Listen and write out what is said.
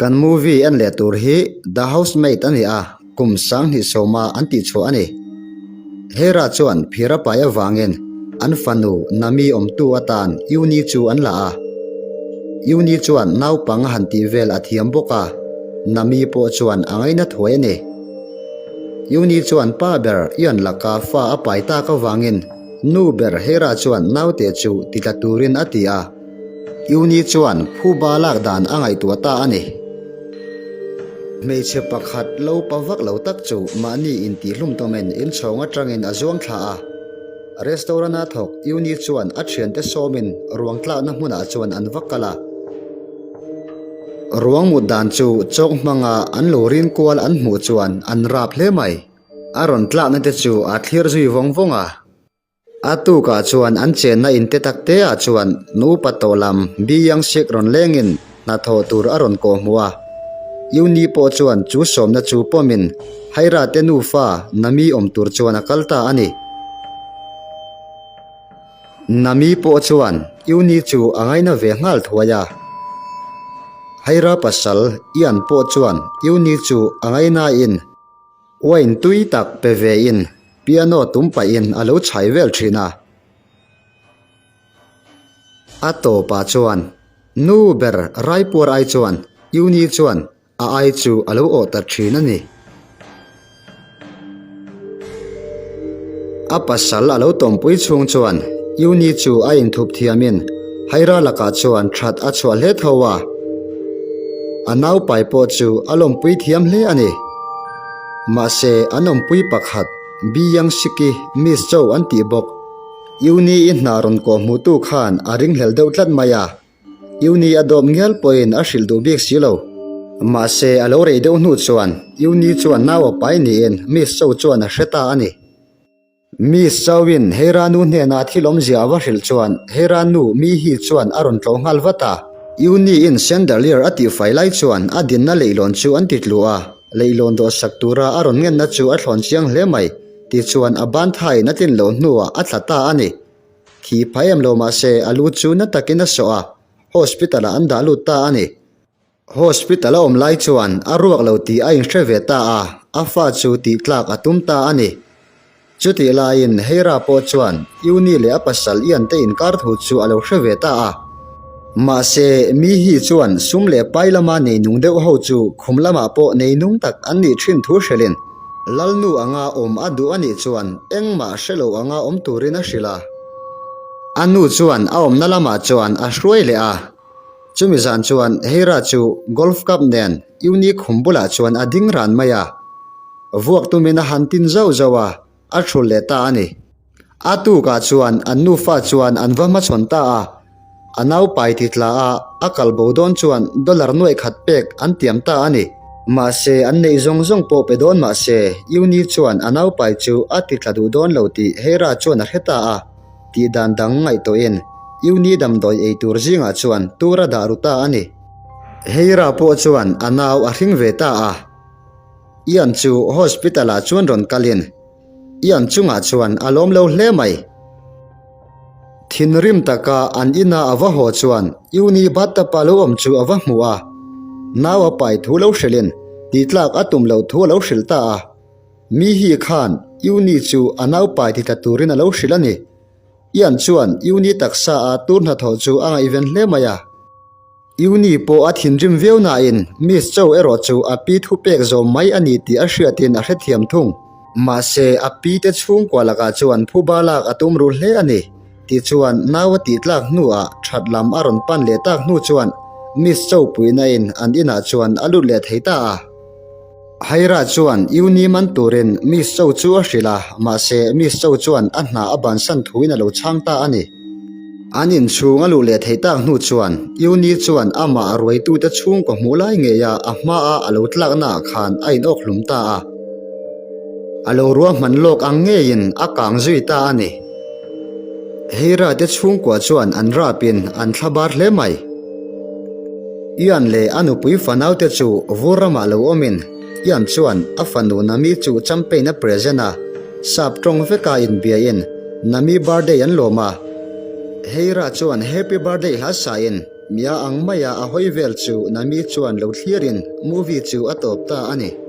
Kan movie en leh tur hi The Housemaid a ni a, kum 2010 a an tihchhuah a ni. Hera chuan phir a pai avangin an fanu Nami awmtu atan Uni chu an la a. Uni chuan naupang a han tih vel a thiam bawk a, Nami pawh chuan a ngaina thuai a ni. Uni chuan pa ber Ian laka fa a pai tak avangin nu ber Hera chuan naute chu titla turin a ti a. Uni chuan phuba lak dan a ngaihtuah ta a ni. Hmeichhe pakhat lo pa vak lo tak chu mahni intihhlum tawmin inchhawng atangin a zuang thla a. Restaurant-a thawk Uni chuan a thiante sawmin ruang tlakna hmunah chuan an va kal a. Ruang mut dan chu chawk hmanga an lo rin kual an hmuh chuan an rap hle mai. A rawn tlakna te chu a thlir zui vawng vawng a. A tukah chuan an chenna in te tak te ah chuan nupa tawh lam Bi Yang Sik rawn lengin hnathawh tur a rawn kawh hmuh a. Yuni pawh chuan chu sawmna chu pawmin Haira te nufa Nami awm tur chuan a kal ta a ni. Nami pawh chuan Yuni chu a ngaina ve nghal thuai a. Haira pasal Ian pawh chuan Yuni chu a ngainain Wine tui tak pe ve in piano tum pahin a lo chhai vel thin a. A tawpah chuan nu ber Raipuar ai chuan Uni chuan a ai chu a lo awh ta thin a ni. A pasal a lo tawmpui chhung chuan Uni chu a inthup thiamin Haira lakah chuan that a chhuah hle tho a. A naupai pawh chu a lawmpui thiam hle a ni. Mahse, an awmpui pakhat, Bi Yang Siki, Miss Zhou an tih bawk. Uni i hna rawn kawh hmuhtu khan a ringhlel deuh tlat mai a, Uni a dawp ngial pawhin a hrilh duh bik si lo. Mahse, a lo rei deuh hnu chuan Uni chuan nau a pai niin Miss Zhou chuan a hre ta a ni. Miss Chauin Heira nu hnenah thil awmzia a va hrilh chuan Heira nu mi hi chuan a rawn tlawh nghal vat a. Uni-in chandelier a tihfai lai chuan a dinna leihlawn chu an ti tlu a, leihlawn dawhsak tura a rawn ngenna chu a thlawn chiang hle mai tichuan a ban thaiin a tlin loh hnuah a tla ta a ni. Thi phai em lo mahse a lu chu na takin a sawh a, hospital-ah an dah lut ta a ni. Hospital a awm lai chuan a ruak lo tih a inhre ve ta a, a fa chu tih tlak a tum ta a ni. Chutih laiin Heira pawh chuan Uni leh a pasal Ian te inkar thu chu a lo hre ve ta a. Mahse, mi hi chuan sum leh pai lama nei nung deuh ho chu khum lamah pawh nei nung tak an nih thin thu hrilhin, Lalnu anga awm a duh a nih chuan engmah hre lo anga awm turin a hrilh a. A nu chuan a awmna lamah chuan a hruai leh a. Chumi zan chuan Heira chu Golf Cup nen Uni khum bulah chuan a ding ran mai a, vuak tumin a han tin zauh zauh a, a thul leh ta a ni. A tukah chuan an nufa chuan an va hmachhawn ta a, a naupai ti tla a, a kal bo dawn chuan dollar nuaih khat pek an tiam ta a ni. Mahse an neih zawng zawng pawh pe dawn mahse Uni chuan a naupai chu a ti tla duh dawn lo tih Heira chuan a hre ta a. Tih dan dang ngaihtuahin Uni damdawi ei tur zingah chuan tur a dah ru ta a ni. Heira pawh chuan a nau a hring ve ta a. Ian chu hospital ah chuan rawn kalin Ian chungah chuan a lawm lo hle mai. Thinrim taka an ina a va haw chuan Uni bathtub-a lo awm chu a va hmu a. Nau a pai thu lo hrilhin tihtlak a tum loh thu a lo hrilh ta a. Mi hi khan Uni chu a naupai ti tla turin a lo hrilh a ni. Ian chuan Uni taksa a tur hnathawh chu a ngaihven hle mai a. Uni pawh a thinrim viau nain Miss Cho erawh chu a pi thu pek zawm mai a ni tih a hriatin a hrethiam thung. Mahse a pi te chhungkua lakah chuan phuba lak a tum ruh hle a ni. Tichuan nau a tih tlak hnuah that lam a rawn pan leh tak hnu chuan Miss Cho puihna in an inah chuan a lut leh thei ta a. Haira chuan Uni man turin Miss Cho chu a hrilh a, mahse Miss Cho chuan a hna a bansan thuin a lo chhang ta a ni. An inchhung a luh leh theih tak hnu chuan Uni chuan amah a ruaitute chhungkaw hmuh lai ngeia a hmaa a lo tlaknaah khan a inawk hlum ta a. A lo ruahman lawk ang ngeiin a kang zui ta a ni. Heira te chhungkua chuan an rapin an thlabar hle mai. Ian leh a nupui fanaute chu vur ramah lo awmin Ian chuan a fanu Nami chu champagne a present a, sap tawng veka inbiain Nami birthday an lawm a. Heira chuan happy birthday hla sain. Mia ang maia a hawi vel chu Nami chuan lo thlirin movie chu a tawp ta a ni.